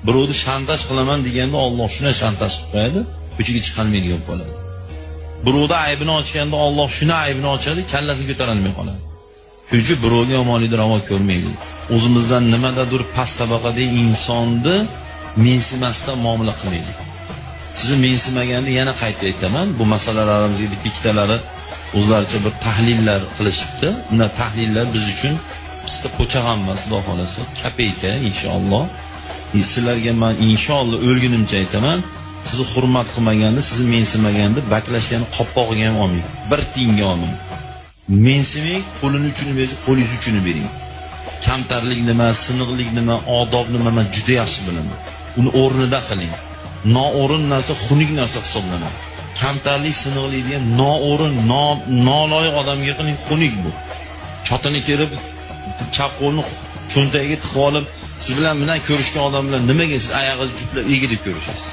Birovni shantaj qilaman deganda Alloh shuni shantaj qilib qo'yadi, ko'chaga chiqolmaydigan bo'ladi. Birovni aybini ochganda Alloh shuni aybini ochadi, kallasini ko'tarolmay qoladi. Shuning uchun birovga yomonlikni ravo ko'rmaylik. O'zimizdan nimadadir past tabaqadagi insonni mensimasdan muomala qilmaylik. Sizni mensimaganda yana qayta aytaman, bu masalalarimizga bitta ikkitalari o'zlaricha bir tahlillar qilishibdi. Unda tahlillar biz uchun pista po'choq ham emas, Xudo xolasa, kapeyka inshaalloh. Sizlarga man inshaalloh o'lgunimcha aytaman, sizni hurmat qilmaganda, sizni mensimaganda baklashgani qopqog'iga ham olmang. Bir tiyinga olmang. Mensimang, qo'lini uchini bersa, qo'lingiz uchini bering. Kamtarlik nima, siniqlik nima, odob nima, men juda yaxshi bilaman. Uni o'rnida qiling. Noo'rin narsa xunuk narsa hisoblanadi. Kamtarlik, siniqlik degan noo'rin, noloyiq odamga qiling, xunuk bu. Chotini kerib, chap qo'lni cho'ntagiga tiqib olib, siz bilan ko'rishgan odam bilan nimaga siz oyog'ingizni juftlab egilib ko'rishasiz?